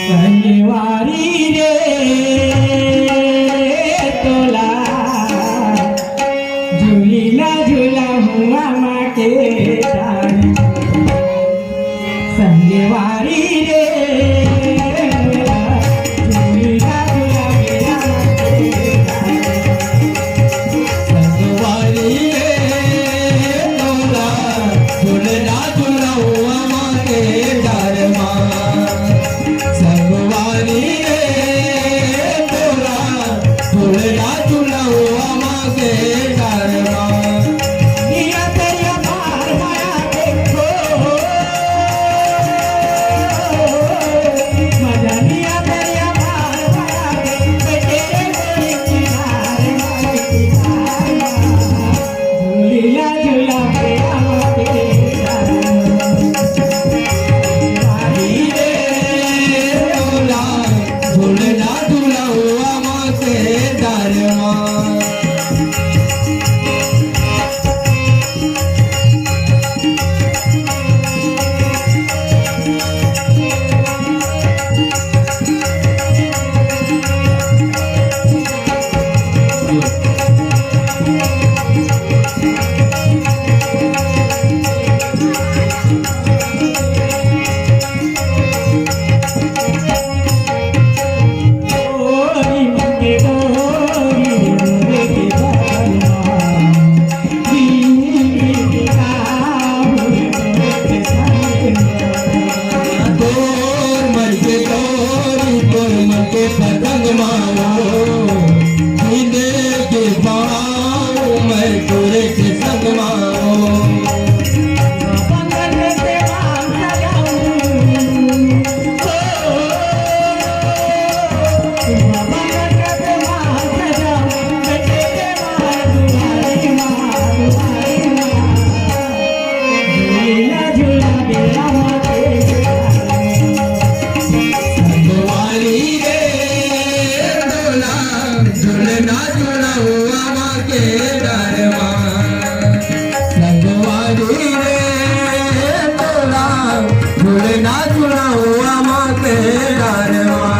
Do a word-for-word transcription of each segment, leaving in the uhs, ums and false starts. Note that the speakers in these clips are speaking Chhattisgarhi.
संगवारी रे तोला झूली ला झूला हुआ माँ के डारी। संगवारी रे तोला झूली ला झूला मेरा माँ के डारी। संगवारी रे तोला झूलना झूलहुआ माँ के डार मा। संगवारी रे तोला झूलना झूलहुआ माँ के डार मा। निया तेरिया बार माया देखो, मजा निया तेरिया बार माया देखो, तेरे गोरी की डार मा। झूलिया झूला के आवा के डार मा। बारी रे तोला, झूलना झूलहुआ माँ के डार मा। तोर मन के डोरी, तोर मन के पतंग मा ओ, जीने के पाँव मैं तोरे के संग मा ओ। संगवारी रे तोला, झूलना झूलहुआ माँ के डार मा। संगवारी रे तोला, झूलना झूलहुआ माँ के डार मा।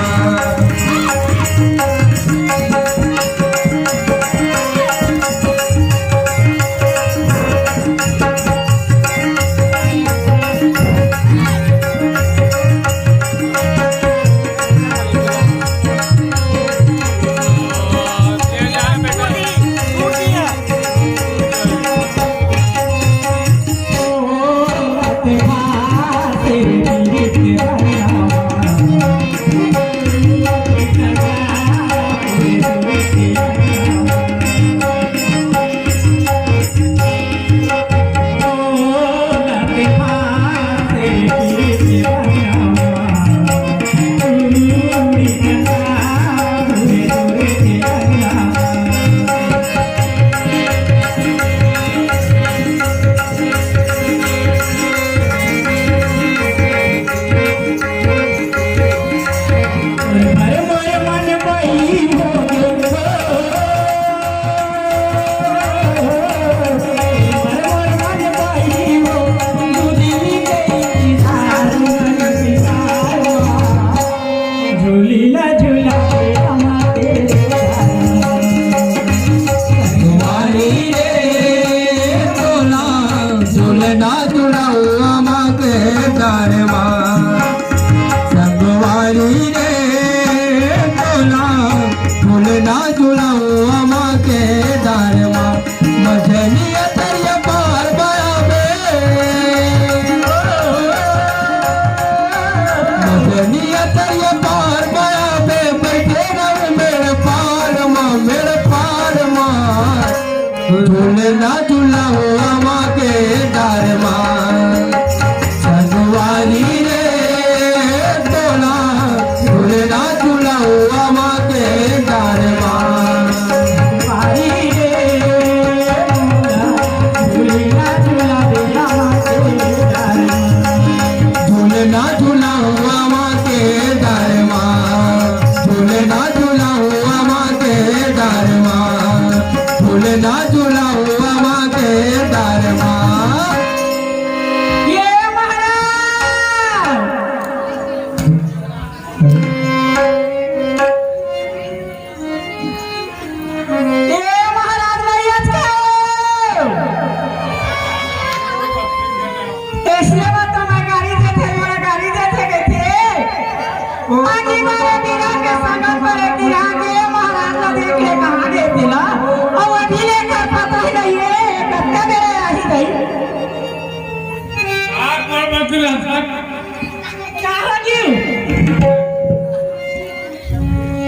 का हो गयो?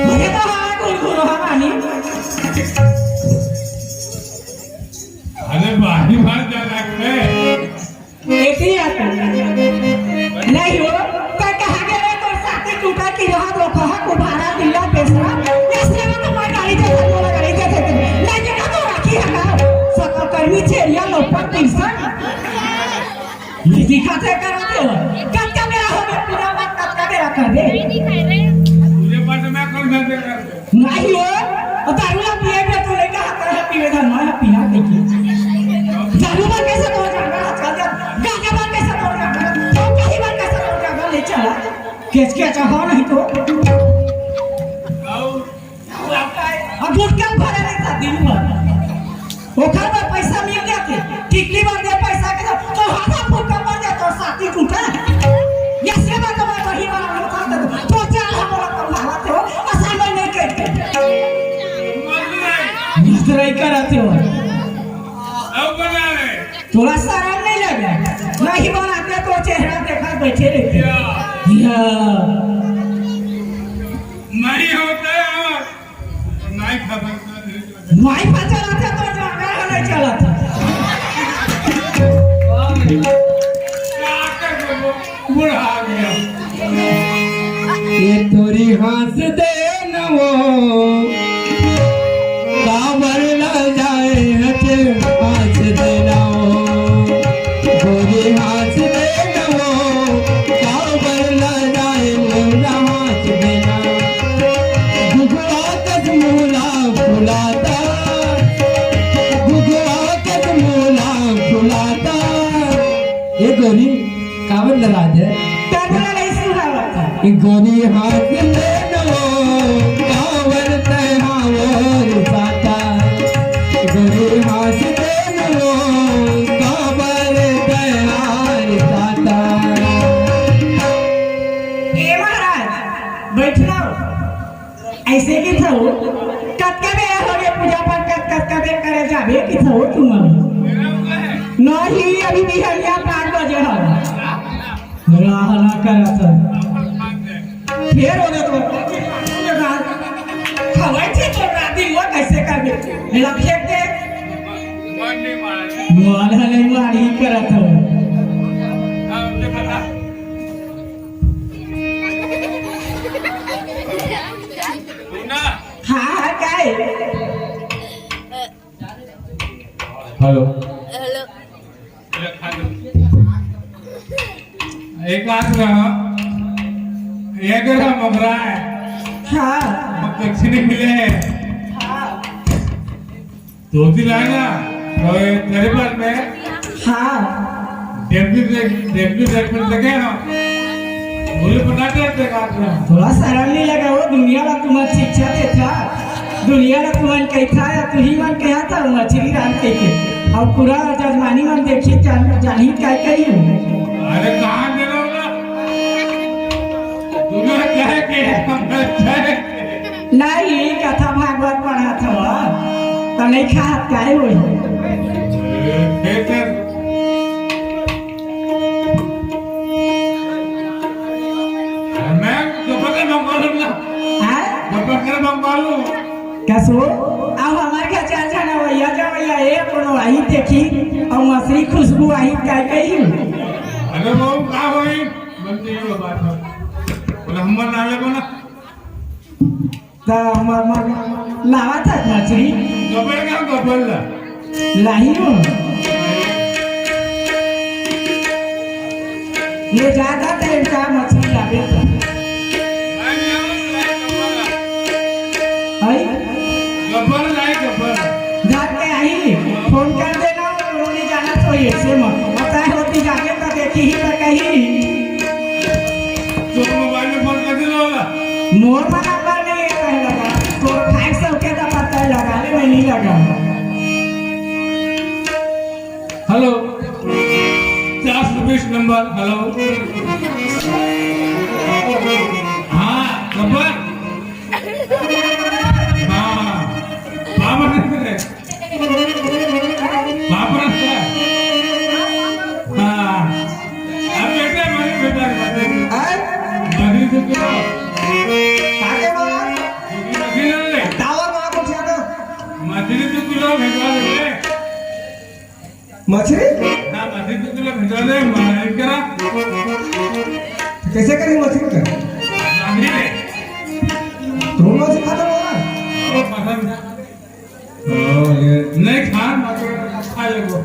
मुझे तो हवा गुनगुन हवा नहीं। अरे बारी बार जा रखे। एती आता। नहीं हो, तो कहा गया रे तोर साथी टूटा कि रहा दो कहा को भाड़ा दिला पैसा। ये सेवा तो मैं गाड़ी दे दे, बोला गाड़ी दे दे। नहीं देखा तो राखी है का? सकल कर्मी छेड़िया लोपर पैसा। ये दिखाते करते हो। कब का मेरा हो गया पूरा बात कब का मेरा कर दे। पूरे पास में कौन घर दे कर दे? नहीं हो, और दारू ला पिए में तो लेके हाथ रहा पीवे धन माया पिया के की। दारू बार कैसे तोड़ जाएगा आजकल का? गांजा बार कैसे तोड़ जाएगा? तो कहीं बार कैसे तोड़ जाएगा? ले चला। केस के चाहो नहीं तो। अब गुटखा भरे रहता दिन भर। ओखर बर पैसा मिल जाते, टिकली बर दे पैसा के तो, तो हाथ हाथ फुटका पड़ जाए, तो साथी टूटा। ये सेवा तो मैं वही वाला होता तो, तो चार हम लोग को भावत हो, असल में नहीं करते। मजदूरी करते हो। अब बना रहे। थोड़ा शर्म नहीं लगे? नहीं बनाते तो चेहरा देखा बैठे रहते। या। या। नहीं होता है। माइक खबर कर दे। माइक पर चलाते तो जाना है, नहीं चलाते। क्या कर दे वो? बुढ़ा गया। ये तोरी हंस दे न वो, काबर ला जाए हंस दे न वो। गोरी हंस दे न वो, काबर ला जाए मोरा हंस दे न। गुगवा कस मोला फुलाता, गुगवा कस मोला फुलाता। ए गोरी, काबर नाराज है? तबला नहीं सुनावत। ए गोरी हंस दे न वो, काबर तै हावर साता। ए गोरी हंस दे न वो, काबर तै हावर साता। ए महाराज, बैठ जाओ। ऐसे कि थऊ, कतका बेरा हो गए पूजा पाठ कर, कतका बेर करे जाबे कि थऊ तुम अभी? नहीं, अभी बिहनिया पाँच बजे हो। रहा ना करत हो। फिर हो गए तो, खवाई थे तो राती वो कैसे कर दे? मेरा फेंक दे। मन नहीं मारी करत हो। हाँ, हाँ, काय? हेलो। हेलो। एक हाथ रहा, एक रहा मगरा है। हाँ। दक्षिणी मिले है। हाँ। धोती लाएगा, तो ये तेरे पास में। हाँ। डेंगू से, डेंगू से मिल सके हम। बोले, बता दे, देखा आपने। थोड़ा शर्म नहीं लगा वो, दुनिया ला तुम्हारी शिक्षा देता, दुनिया ला तुम्हारी कहता है, तू ही मन कहा था वो मछली राम कह के। और पूरा जजमानी मन देखिए, जान, जानी क्या कही हूँ। अरे कहाँ दे रहा हूँ ना? दुनिया क्या है कि हम नहीं, कथा भागवत पढ़त हव, त नइ खात काहे होही? ए, ए, ए। मैं गब्बर के बंगालू ना। हाँ? गब्बर के बंगालू। कसो? अब हमारे घर चार जना भैया जा भैया, ए, कोनो आई देखी, और मछली खुशबू आई, काय कही? अरे वो का होई? मन तो ये बात है। बोले, हम ना लेबो ना। त म-, म-, लावत हस मछरी? गब्बर का गब्बर ला। लाही हो। ले जाता त इनका मछरी लावे त। आई? गब्बर लाई गब्बर। जाके आई, फोन कर देना, उन्होंने जाना तो ऐसे मत। पता है होती जाके त देखी ही त कही। तोर मोबाइल में फोन कर दिलो होला। मोर मन नंबर नहीं है कहे लगा। तोर खाए से उठे तो पता ही लगा ले, मैं नहीं लगा। हेलो, चार सौ बीस नंबर, हेलो। हाँ, गब्बर। हाँ, बाबर। बाबर। हाँ। अब बेटा, मछरी? हाँ, मछरी तो तुला भेजा दे, मार करा। कैसे करी मछरी का? लांगड़ी में। तुम मछरी खाता होगा? ओ, पसंद। ओ, ये नहीं खा, मतलब खा लेगो।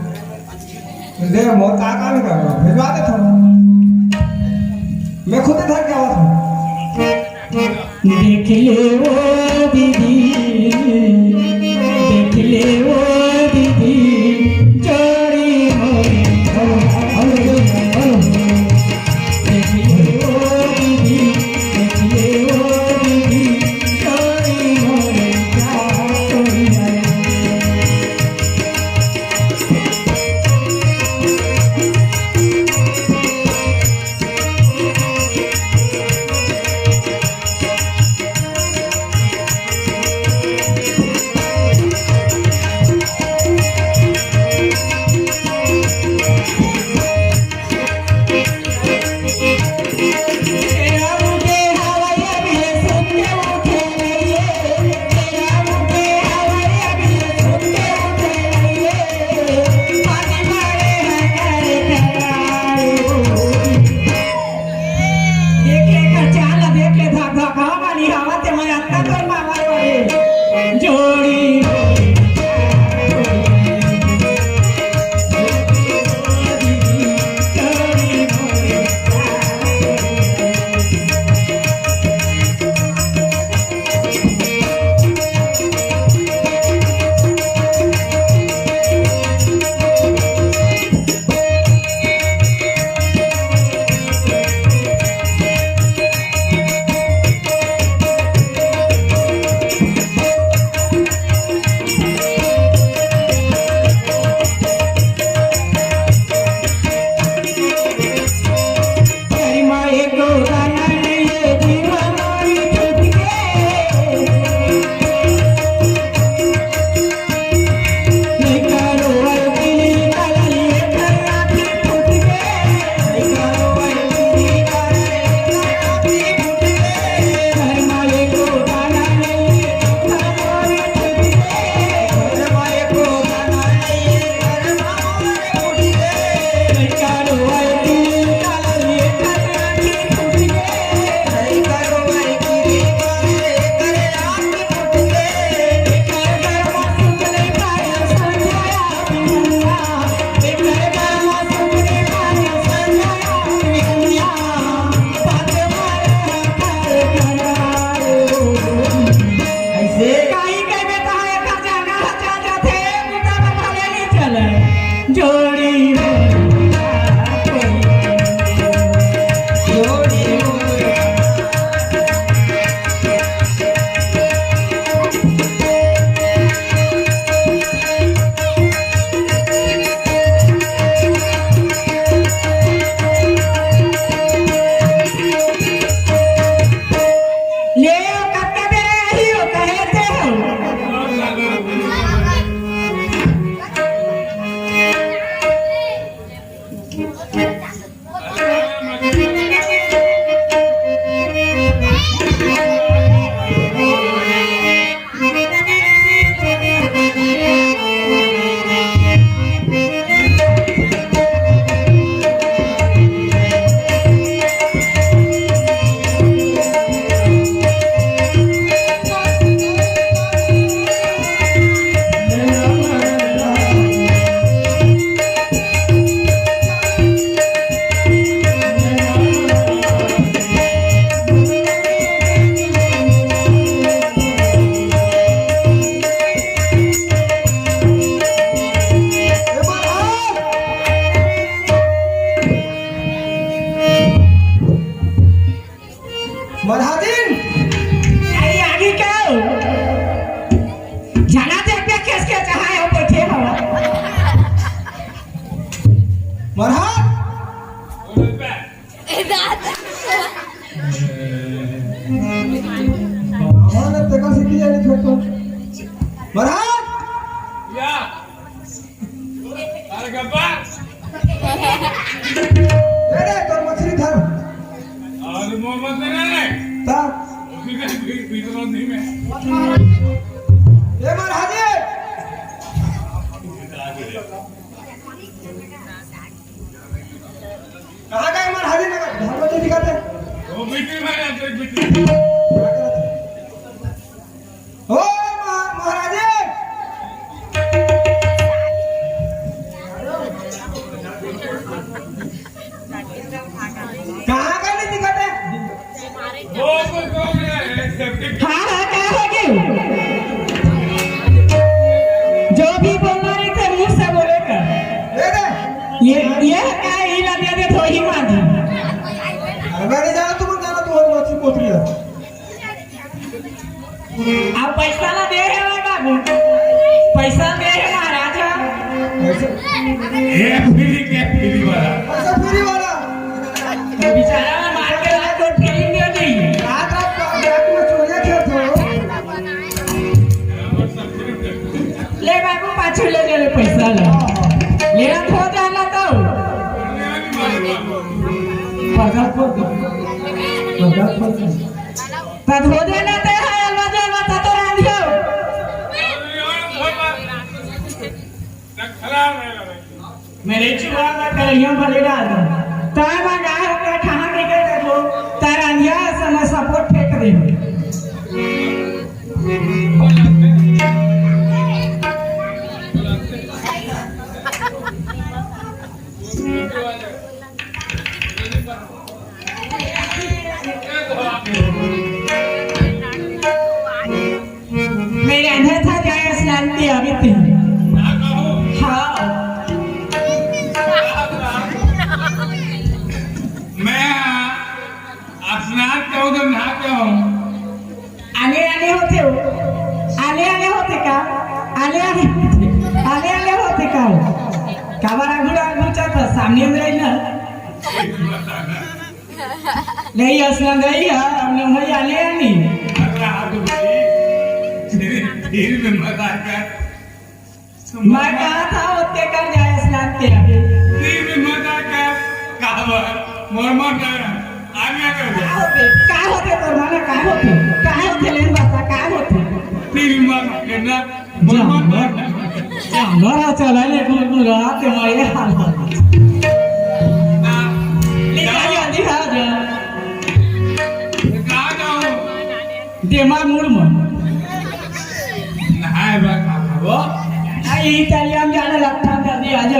ले, मोर का काम कर, भेजवा दे थोड़ा। मैं खुद धर के आवा था। देख ले ओ दीदी, देख ले ओ दीदी, जोड़ी मोरी। Hello, hello, hello. देख ले ओ दीदी, देख ले ओ दीदी, जोड़ी मोरी, का तोरी है। देख ले एकर चाल, देख ले धक धक, हाँ, वाली हवा ते मैं अतना तोर मामा रे। जोड़ी। ऐसे काई कहिबे तहाँ एकर जाना ह चल जाथे, बुता बर भले नइ चलय। जोड़ी हो, जोड़ी हो। ले, कतका बेर आही हो, कहे ते हो। मरहाजिन। आई आगे का? जाना दे पे केस के जहाँ हो बैठे हो। मरहाज। ए दादा। हाँ, ना तेका से किया नहीं खेतो। मरहाज। या। अरे गब्बर। अरे, तोर मछली धर। अरे, मोहम्मद ने ना रे। ता? उसी ने भी, भी तो नहीं में। ए, मार हाजिर। हमको तो दिखाते। वो मीटिंग में आंतरिक मीटिंग। ओ मा-, महाराजे। कहाँ का नहीं दिखाते? वो तो कौन है? सेप्टिक। हाँ, हाँ, क्या हो गया? जो भी बोलना रही थे, मुंह से बोले कर। ये दे। ये, ये क्या ही लगे दे, थोड़ी मार दी। अरे, मैं नहीं जाना, तुम जाना, तुम और मौसी पोतरी है। अब पैसा ना दे रहे हो बाबू, पैसा दे रहे महाराज। पैसा? ये फ्री के फ्री वाला। पैसा फ्री वाला। तो बेचारा मार के ला तो फ्री दे दी। रात रात का बैंक में चोरियां खेलते हो। ले बाबू, पाछू ले जा ले पैसा ले। ले रहा खो जाना तो। पैसा खो दो। पैसा खो दो। तद हो जाना ते है, अलवा जे अलवा ता तो रांधियो। मेरे चुआ का कलैया भले डाल दो। ताय बा गाय होकर खाना लेकर दे दो। ताय रांधिया समय सपोर्ट फेंक दे। मैं रांधा था, जाए स्नान के आवे थे। हाँ। मैं स्नान करूँ तो नहा के आऊँ। आने आने होते हो, आने आने होते का, आने आने, आने आने होते का। काबर आगू आगू चलता सामने में रही ना। नहीं, असला नहीं है, हमने वही आले आनी। अगला हाथ उठाई, फिर, फिर में मजा कर। मैं कहा था, ओते कर जाए स्नान के अभी। फिर में मजा कर, कहावर, मोर मोर कर, आगे कर। का होते, का होते तोर माना, का होते? का होते लेन बता, का होते? फिर में मजा करना। जानवर, जानवर आ चला ले, गुरगुरा के मारे हाल। ले जा जल्दी आ जा। कहाँ जाऊँ? देमा मुड़ में। नहाए बा कहाँ वो? आ, यही तरिया में जाने लगता है, जल्दी आ जा।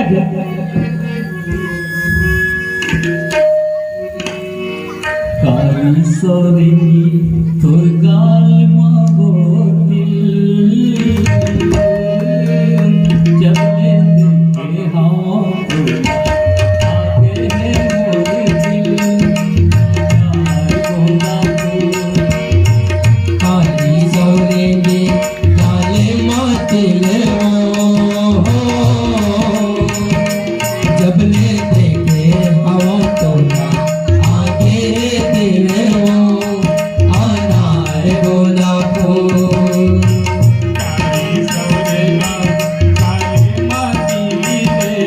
काली सौरंगी तोर गाल मा वो तिल, जब ले देखे हवा तो आगे है मोर दिल। काली सौरंगी काले मातिल वो हो, जब ले देखे हवा तो आगे दिल वो अनार गोला फूल। काली सौरंगा काली मातिल रे।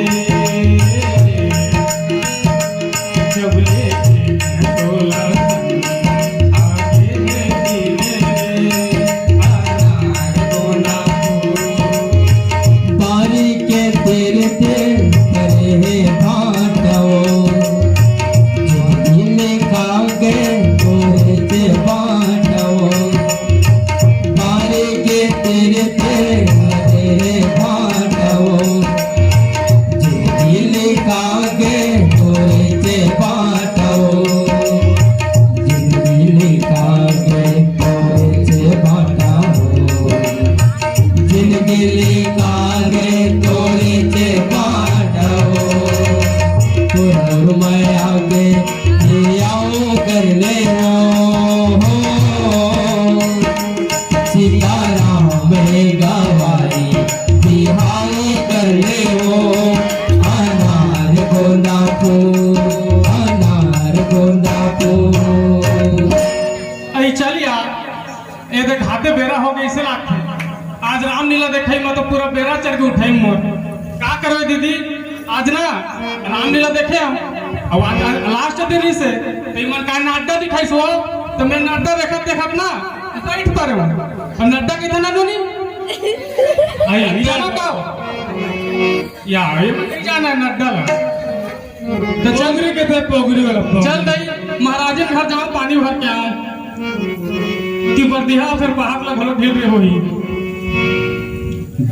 बारी के तेरे ते परे हे भाटवो, जो दिल कागे तोरे ते भाटवो। बारी के तेरे ते परे हे भाटवो, जो दिल कागे तोरे ते भाटवो। जिंदगी लिखा गे तोरे से बाटा हो, जिंदगी लिखा गे तोरे से बाटा हो। तोर मैं आगे दियाओ कर ले हो। सीताराम गवाई बिहारी कर ले वो अनार गोंदा फूल, अनार गोंदा फूल। अई चल यार, ए देख हाथे बेरा हो गई से लागथे। आज रामलीला देखे म तो पूरा बेरा चढ़ के उठाई मोर। का करवे दीदी, आज ना रामलीला देखे हम। अब आज लास्ट दिन ही से, तो इमन का नाड्डा दिखाई सो, तो मैं नाड्डा देखत देखत ना बैठ पा रहे हूँ। अब नड्डा कितना ना नूनी? आई, आई, जाना का? या, ये मत नहीं जाना है नड्डा ला। तो चल, पोगरी के दे, पोगरी वाला पोगरी। चल दई, महाराजन घर जाओ, पानी भर के आओ। ती बरदिहा फिर पहाड़ ला घलो ढील रे होही।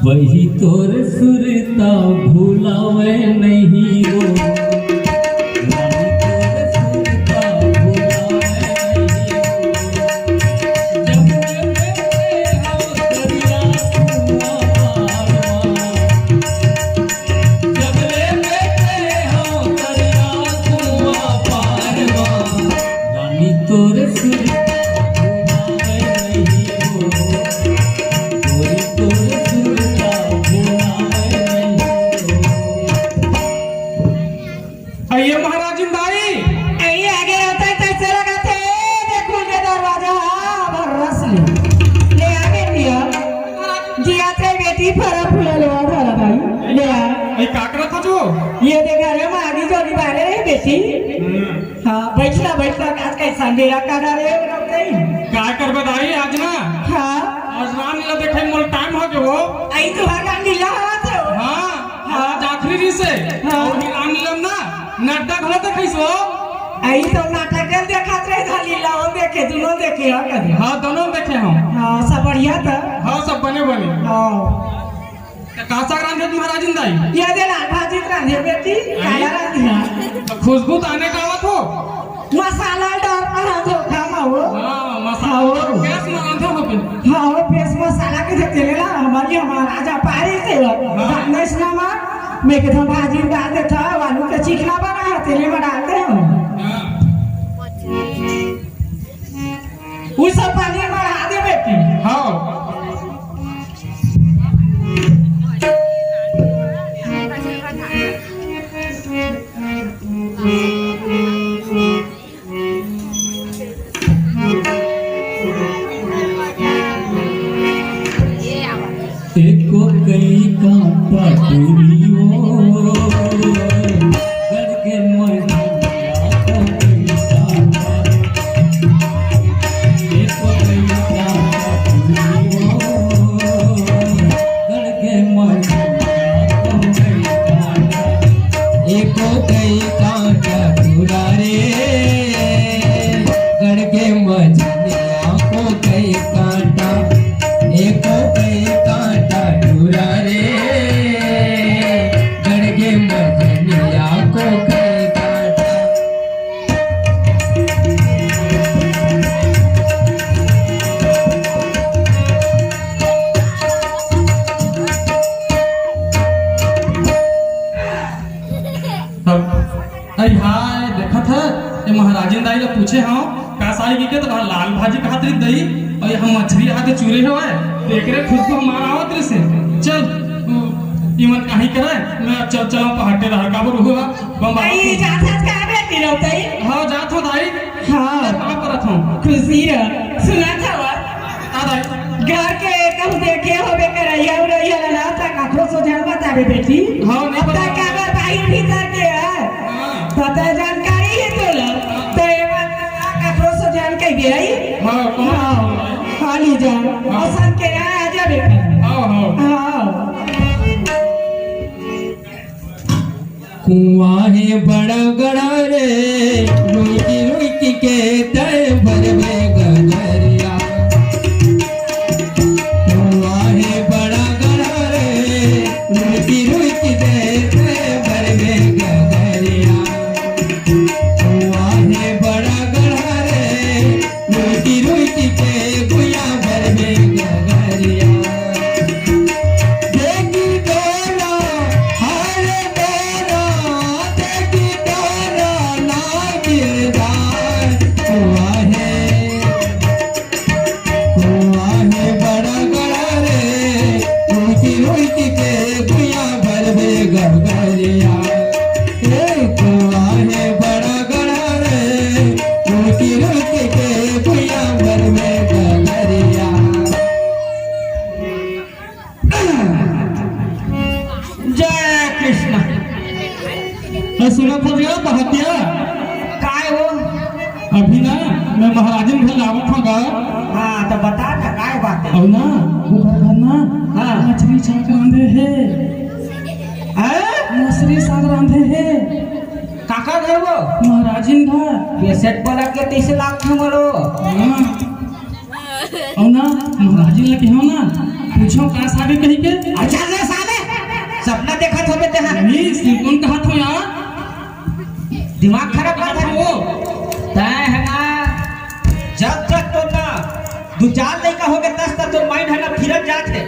वही तोर सुरता भुलावे नहीं वो, वही तोर सुरता भुलावे नहीं वो। जब जब से हम दरिया कुआं पार मा, जब ले बेटे हो दरिया कुआं पार मा, रानी तोर सुरता भुलावे नहीं वो, गोरी तोर सुरता भुलावे नहीं वो। अइया महाराजिन दाई। अइया आगे रहता है, कैसे लगाते? देखो ये दरवाजा, हाँ, भर रस ले। ले आगे दिया। दिया थे बेटी, फरा फूला ले आ, फरा भाई। ले आ। ए, का करत हो जो? ये देख, अरे माँ, आगे जो अभी बाहर है बेटी। हम्म। हाँ, बैठला, बैठला, आज कैसा अंधेरा का डर है, वो लोग नहीं। का करबे दाई, आज ना? हाँ। आज रामलीला देखे मोर टाइम हो गयो। आई तो हर रामलीला हवा थे हो। हाँ, हाँ। आज आखिरी दिन से। हाँ। और रामलीला ना, नड्डा घलो देखइस हो। आई तो नाटक के देखत रहे था, लीला हो देखे, दोनों देखे हो कभी। हाँ, दोनों देखे हो। हाँ, सब बढ़िया था। हाँ, सब बने बने। हाँ। त का साग रांधे महाराजिन दाई? ये दे लाल भाजी रांधे बेटी, आई? काला रांधे। त खुशबू त आने का आवत हो? मसाला डाल के रांधो खाना हो। हाँ, मसाला हाँ, हो। गैस में रांधे हो बे। हाँ, हो, गैस मसाला के जे तेले ला, हमारी, हमारा राजा पारी से हो। हाँ। रांधे से ना मार, मैं के तो भाजी डाल देता, आलू के चिकना बना, तेले में डाल दे हो। हाँ। उ सब पानी में बढ़ा दे बेटी। हाँ। एको कई कांटा टूरी हो, गढ़ के मझिया को कई कांटा। एको कई कांटा टूरी हो, गढ़ के मझिया को कई कांटा। एको कई कांटा टूरा रे, गढ़ के मझिया को कई कांटा। एको कई कांटा टूरा रे, गढ़ के मझिया को कई कांटा। तब, अरे हाय, देखत ह, ये महाराजिन दाई ला पूछे हव, का साग हे के, त कहा लाल भाजी कहत रही दई, अउ ये मछरी आके चूरे हवय, त एकरे खुशबू हमार आवत रहिसे। चल, उ, इमन काही करय, मैं चल, चलव पहाटे रहा, काबर हुआ, बम बाबा। अई, जात हस का बेटी रहो तई? हाँ, जात हव दाई। हाँ। का करत हव? खुशी रह, सुनत हव। हाँ दाई। घर के कहूँ देखे होबे करइया उरइया ला, त काकरो सोझा बताबे बेटी। हाँ, नहीं अब बताबे। तक अगर बाहिर भीतर के है, हाँ। त तय जानकारी हे तोला। त एमा काकरो सोझा कह दे आई। हाँ, कौन? हाँ, हाँ, ले जा। हाँ। पसंद के आ, आ जाबे कर। हाँ, हाँ। हाँ। कुआं हे बड़ा गड़ा रे, रुइकी रुइकी के तय भरबे गगरिया। कुआं हे बड़ा गड़ा रे, रुइकी रुइकी के तय भरबे गगरिया। कुआं हे बड़ा गड़ा रे, रुइकी रुइकी के गुइया भरबे गगरिया। देखी डोरा, हाय डोरा, देखी डोरा, ना गिरदार कुआं हे। कुआं हे बड़ा गड़ा रे, रुइकी रुइकी के गुइया भरबे गगरिया। ए कुआं हे बड़ा गड़ा रे, रुइकी रुइकी के गुइया भरबे गगरिया। जय कृष्ण। ए, सुनत हव रे बहतिया? काय हो? अभी ना, मैं महाराजिन घर लावत हव गा। हाँ, त बता ना, काय बात हे? अउ ना, ओकर घर ना, हाँ। मछरी साग रांधे हे। हैं? मछरी साग रांधे हे। का घर वो? महाराजिन घर। ये सेट पलट के तैसे लागथे मरो। हाँ। अउ ना, महाराजिन ला कहो ना, पूछो का साबे कहि के। अच्छा रे साले, सपना देखत होबे तेहा। नहीं, सिंकुन कहत हो यार। दिमाग खराब मत हो। तैं है ना, जब तक तो ना दू चार लइका होगे, तब तक तो माइंड है ना फिरत जात है।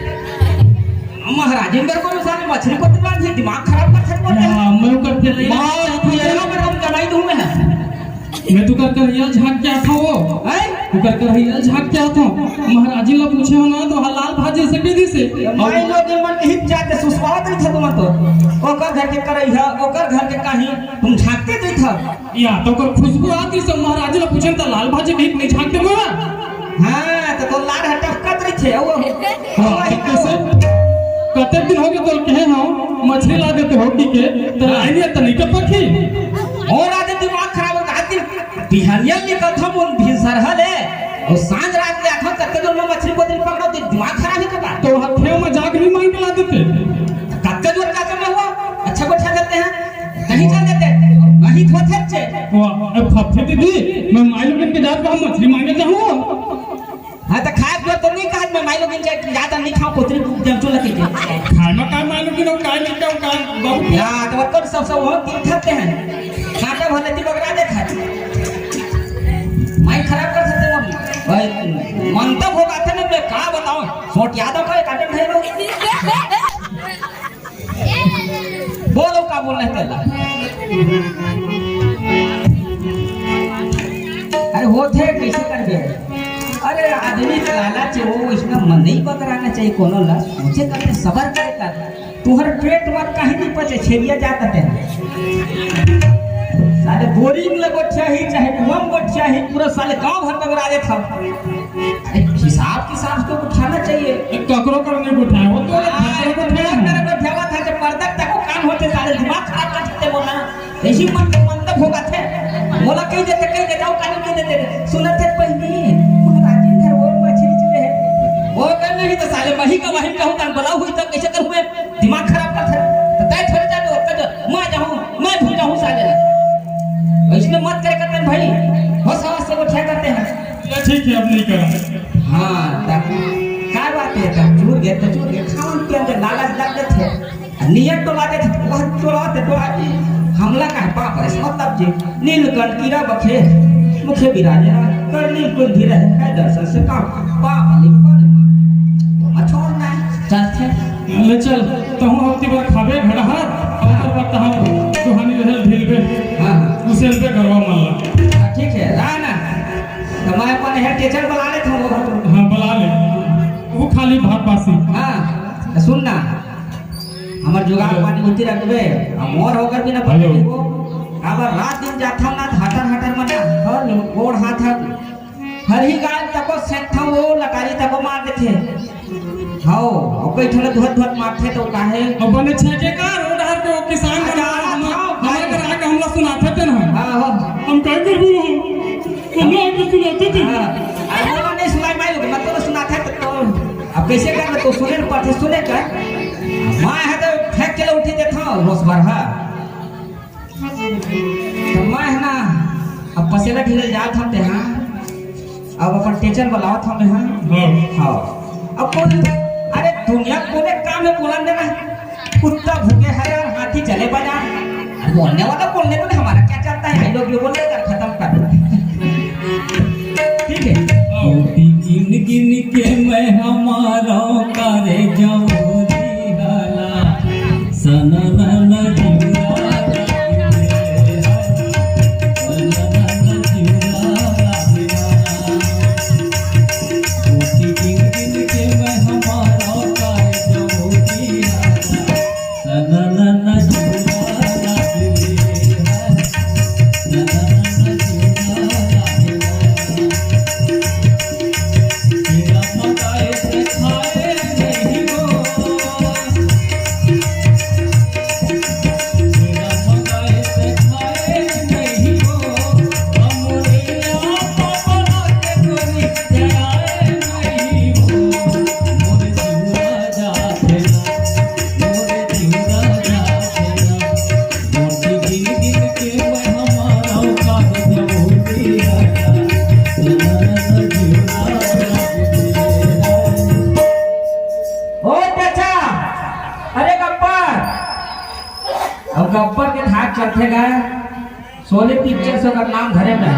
महाराजिन कर को साले मछली को दिमाग, दिमाग खराब कर सकते हैं। हाँ, मैं ओकर के रहिया माँ, तू ये लोग हम कमाई दूँ मैं। मैं तो कर कर रहिया झांक के आता हूँ। हैं? तू कर कर रहिया झांक के आता हूँ। महाराजिन ला पूछे हो ना तो हलाल भाजी से कह दी से। माई लोग मन के हित जाते सुस्वाद नहीं था तुम तो। ओकर घर के करई है, ओकर घर के कहीं तुम झांकते नहीं था। या तो ओकर खुशबू आती से महाराजिन ला पूछे तो लाल भाजी भी नहीं झांकते मोला। हाँ, तो, तो लार हटकत रही थे, वो। हाँ, तो कैसे? कते दिन हो गए तो कहे हो, मछली ला देते हो की के, तो लाइनिया तनिक पखी। और आज दिमाग खराब हो गया, दिन बिहानिया निकल था, मन भिनसर हले, और सांझ रात ले आखा कते दिन में मछली को दिन पकड़ो, दिन दिमाग खराब ही कबा। तो हथे में जाग नहीं मांग के ला देते। कते दिन का समय हुआ, अच्छा बैठा देते हैं। नहीं चल देते, नहीं थोथे छे। वाह, अब फफे दीदी, मैं माई लोगन के जात बा मछली मांगे जाऊँ। हाँ, तो खाए पिए तो नहीं कहा, मैं माई लोगन के जात नहीं खाऊँ, कोतरी जब चूल्हा के। खाए में का माई लोगन और काय नहीं खाऊँ, काय बाबू? या, तो कौन सब, सब वो तीन खाते हैं। कांटा भले ती बगरा दे खाए। माई खराब कर सकते हैं मम्मी। भाई, मन तो भोगाते ना, मैं का बताऊँ? सोट यादव का एक आदम है लोग। बोलो, का बोलना है तेला? अरे होथे, कैसे कर दे? अरे आदमी के लालच है, वो इसमें मन नहीं पकड़ाना चाहिए कोनो ला। मुझे कहते सबर करे कर। तुहर पेट मत कहीं नहीं पचे, छेरिया जाता तेरा। साले बोरिंग ले गोठिया ही, चाहे कुआं गोठिया ही, पूरा साले गांव भर में बगरा देता। अरे, हिसाब किसाब तो उठाना चाहिए। ए, ककरो कर नहीं उठाए, वो तो हाँ, ककरो कर नहीं उठाए। उठावा था, जब मर्दक तको कान होते, साले दिमाग खराब कर देते बोलना। ऐसी मन, मन तो भोगाथे। बोला कह देते, कह देते, वो कान कह देते। सुनत है पहली, महाराजी घर वो मछली चले है। वो कर नहीं तो साले, वही का वही कहूँ, तान बोला हुई तो कैसे करूँ मैं? दिमाग खराब कर थे। तो तय थोड़े जाके वो कर, मैं जाऊँ, मैं भूल जाऊँ साले। ऐसे मत करे करते हैं भाई। होश हवास से उठा करते हैं। चलो ठीक है, अब नहीं करा। हाँ, तब का बात है, तब चूर गए, तो चूर गए, खावन के अंदर लालच लग गए थे। नियत तो बात है, बहुत चोरा थे, तो आज हमला का है, पाप है, मतलब जी, नीलकंठ कीड़ा बखे, मुखे विराजे ना, कर नीलकंठ भी रहे, है दर्शन से काम, पाप लिख पर, तो मत छोड़ना है, चलते हैं। ले चल, तहूँ अब तिबर खाबे घड़हर, ओकर बाद तहूँ सुहानी रहल ढीलबे। हाँ, हाँ। उसेलबे गरवा मन ला। हाँ, ठीक है, रहा ना। तो मैं अपन हेड टीचर बुला लेता हूँ। हाँ, बुला ले। वो खाली भात बासी। हाँ, तो सुन ना, हमर जुगाड़ पानी उती रखबे, हम और होकर भी ना हेलो। पकड़े वो। अब रात दिन जाता ना, हटर हटर मना, हेलो। गोड़ हाथ हट। हर ही गाय तको सेंथा वो लकारी तको मार देथे। हाओ, और कई ठन धुआत धुआत मारथे तो काहे? अब बने छेके का रोड हर के वो किसान अच्छा, मन ला हमर, हाँ, हमर भाई। घर आके हमला सुनाथे तेन ह। हाँ, हाँ। हम का करबो? हमला आके सुनाथे तेन। हाँ। अरे बोला नहीं सुनाई माई लोग, मत तो सुनाथे तो, तो अब कैसे कर तो सुने न पड़थे, सुने कर। माँ है तो फेंक के उठी देथा, रोज भर है। तो मैं है ना, अब पसेला ढीले जात हम ते, हाँ। अब अपन टीचर बुलावत हमें, हाँ। हाँ। हाँ। अब कौन, अरे दुनिया कोने काम है बोलन देना। कुत्ता भूखे है और हाथी चले बाजार। अब बोलने वाला बोलने को नहीं, हमारा क्या चलता है, हम लोग ये बोले कर खत्म कर। ठीक है। हाँ। गिन गिन के मैं हमारा कारे जाऊँ जी हाला। सननन जिउरा लागे रे, सननन जिउरा लागे रे। कोठी गिन गिन के मैं हमारा काय जमोगी राजा। सननन जिउरा लागे रे, सननन जिउरा हे गा, शोले पिक्चर से ओकर नाम धरे में।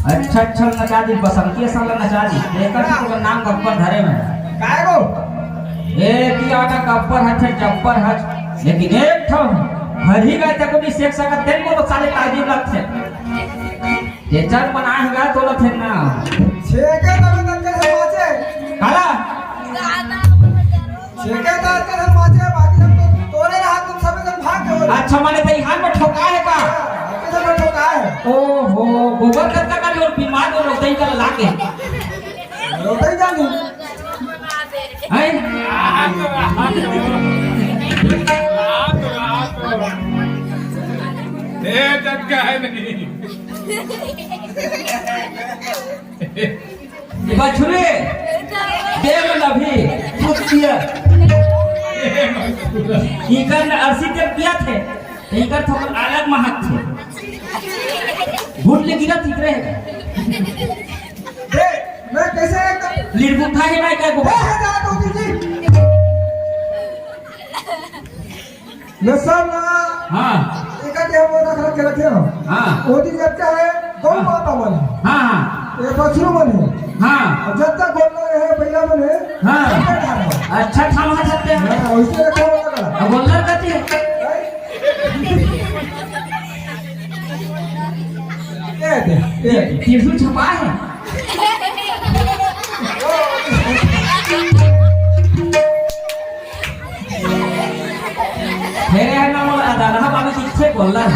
अच्छा, अच्छा नचा दी, बसंती असन ला नचा दी। एकर से ओकर नाम गब्बर धरे में। काय गो? ए, की आटा गब्बर हच, जब्बर हच। लेकिन एक ठो हरी गाय तक भी सेक सकत, तेन को तो साले ताजीब लगथे। ये चल बनाए हुआ तो ना फिर ना। छेके तभी तक के हम बाचे। काला? छेके तक के हम बाचे, बाकी सब तो तोरे रहा, तुम सब एकदम भाग गए। अच्छा, माने तो यहाँ में ठोका है का? हाँ, किधर में ठोका है? ओहो, गोबर करता का जो बीमार हो, रोते ही कर लागे। रोते ही जानी। हैं? ए, डटका है नहीं। बछुए, देव नभी, कुछ किया। इकर न अर्सी देव किया थे, इकर थोड़ा अलग महक थे। घुट ले गिरा ठीक रहे। ए, मैं कैसे एकदम लिरगुठा है ना, क्या गोबर? ए, हटा दो दीदी। नसल ना। हाँ। एका के हम रख, रख के रखे हो। हाँ। वो दिन जब क्या है, गौ हाँ। माता मन है। हाँ, हाँ। ये बछरू मन है। हाँ। और जब तक बोल रहे हैं, भैया मन है, हाँ। तब तक आ रहा है। अच्छा, थामा सकते हैं। हाँ, उसके लिए कौन लगा? अब बोलना कहती है। ये दे, ये दे। त्रिशूल छपा है। मेरे है ना, वो अदालहा बाबू जी से बोल रहा है।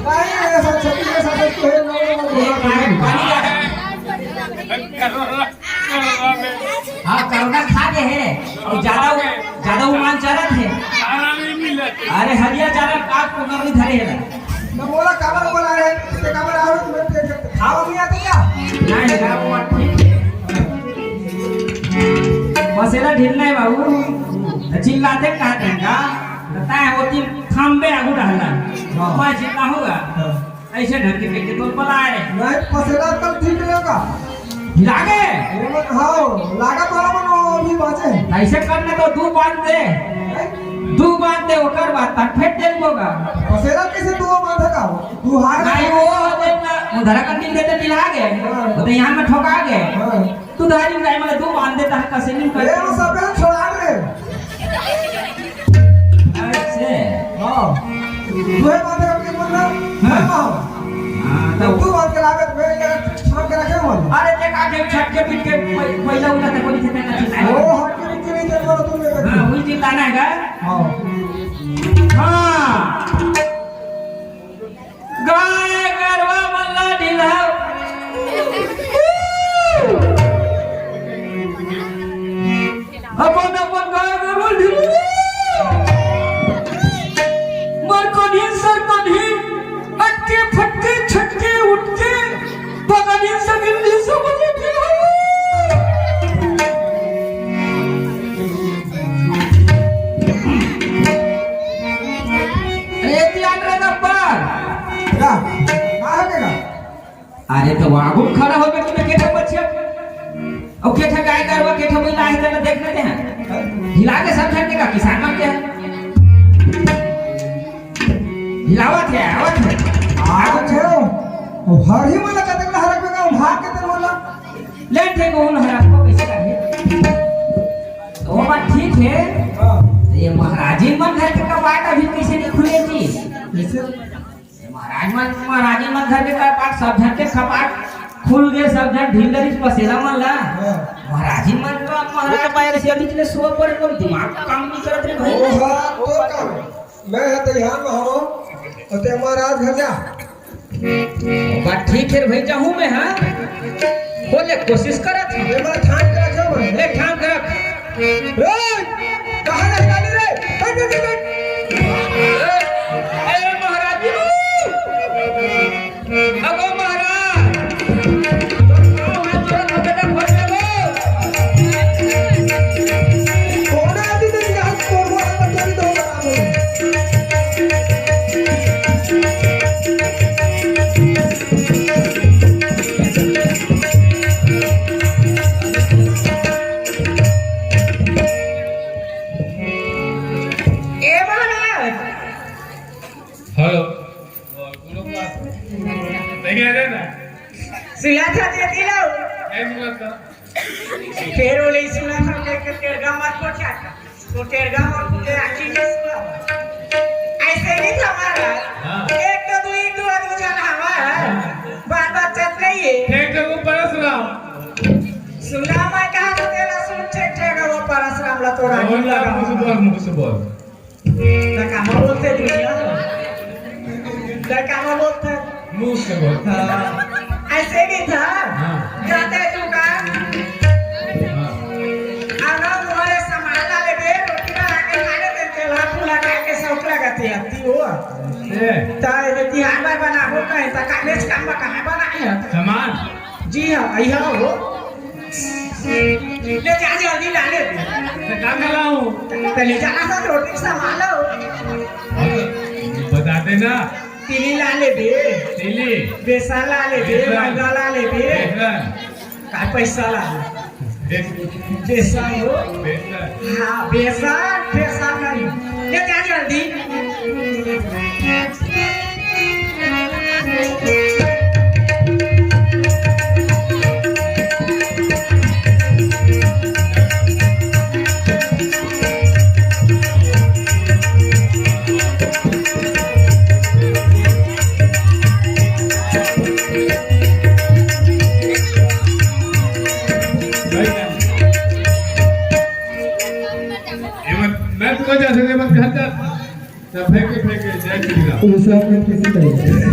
नहीं, ऐसा छत्तीस के साथ तो है, लोगों को बोला नहीं। पानी का है। हाँ, कोरोना खा के है। और ज्यादा, ज्यादा उमान चढ़त है। अरे हरिया चारा काट को कर नहीं धरे है। तो बोला काबर बोला है, ते काबर आओ, तुम्हें ते खाओ नहीं आते क्या? नहीं, ना, वो ठीक है। पसेरा ढील नहीं बाबू, चिल्लाते का देंगा? बताए वो तीन खंबे आगू रहला। हाँ। मैं जितना होगा, हाँ। ऐसे ढंग के फेंक के तो पलाए। नहीं, पसेरा कल ठीक रहेगा। लागे? हाँ, लागत वाला मन वो अभी बाँचे। ऐसे करने तो दू बांध दे। हैं? दू बांध दे, ओकर बाद तक फेंक दे होगा। पसेरा कैसे दू बांधेगा? दू हाथ नहीं, वो हो गए ना, उधर का दिन देते मिला गए। हाँ। वो तो यहाँ में ठोका गए। हाँ। तू धारी में मतलब दू बांध देता है, कसे नहीं ए, वो करते। सब यहाँ छोड़ा दे। ऐसे? हाँ। तू है बांधेगा कि बोल रहा? हाँ। हाँ। हाँ, तो तो तू बांध के लागत में ये छाप के रखे हो? अरे, देख, आगे छटके पीट के पै-, पैसा उठाते कोई से देना चाहिए। ओ, हट के पीछे नहीं चल रहा तू मेरे। हाँ, वही चिल्लाना है क्या? हाँ। हाँ। गाय गरवा मन ला ढिलाओ। अपन अपन गाय गरवा ढिलाओ। मर कन्ही सर कन्ही, अटके फटके छटके उठके, पगली सगली सब ढिलाओ। अरे ध्यान रख अब्बर। का? का हो गया? अरे तो आगू खड़ा हो के तूने केठा बचिया? अब केठा गाय गरवा केठा बोला है तो देख लेते हैं। हिला के सब झंडे का किसान मन के है। हिलावत है, आवत है। आवत है। ओ हरी मन कतक हरक में का भाग के तेरे बोला। ले थे को हरक को कैसे करिए? तो वो बात ठीक है। हाँ। ये महाराजी मन घर के कपाट अभी कैसे नहीं खुले जी? कैसे? महाराज मन, महाराज मन घर के कपाट, सब झन के कपाट खुल गए, सब झन ढील डरिस पसेरा मन ला। हाँ। महाराज मन का, महाराज मन के बीच में सो पड़े, कोई दिमाग काम नहीं करत रे भाई। ओ हाँ, तो काम। मैं है तैयार में हूँ, तो ते महाराज घर जा। बात ठीक है भाई, जाहूँ मैं, हाँ। बोले कोशिश करत है। ये बात ठान के रखो भाई। ले ठान के रख। ए, कहाँ ले जाने रे? हट, हट, हट, हट। ए, ए, महाराज जी। अगो महाराज। कौन आदमी ने यहाँ कोरवा बचाने दो बराबर? ए नहीं कह रहे ना। सुला था दे दिलो। नहीं सुला था। फेर ओले सुला था के, के टेड़गा मत पहुंचा। तो टेड़गा मत पहुंचा, आखिर में सुला। ऐसे नहीं था महाराज। हाँ। एक तो दू, एक दू, दू जन हवा है। हाँ। बात, बात चलत नहीं है। ठीक तो वो परसराम। सुला मैं कहा तो तेरा सुन, ठीक, ठीक है, वो परसराम ला तोरा और नहीं ना लगा। मुझ पर मुझ पर। त कहाँ बोलते दुनिया? त कहाँ बोलते? मुंह से बोलते। हाँ। ऐसे भी था। हाँ। जाते दुकान। हाँ। आना तुम्हारे सामान ला लेबे, रोटी बना के खा लेबे, तेल हाथ मुला खा के शौक लगाते आती हो। ए। त ये तिहार बार बना हो नहीं, त काले से काम बा, कहाँ बना है? सामान। जी हाँ, अइहा हो। ले जा, जल्दी ला ले। तो का मिलाऊं? तो ले जाना था, रोटी सामान लो। बता देना। तिली ला ले बे। तिली। बेसन ला ले बे, बेसन। मैदा ला ले बे। बेसन। का पैसा ला ले? बेसन। बेसन हो? बेसन। हाँ, बेसन, बेसन नहीं। ले जा जल्दी। मैं तुमको जा सकते, मैं घर जा। सब फेंके, फेंके, जय श्री राम। ये सब में किसी तरह।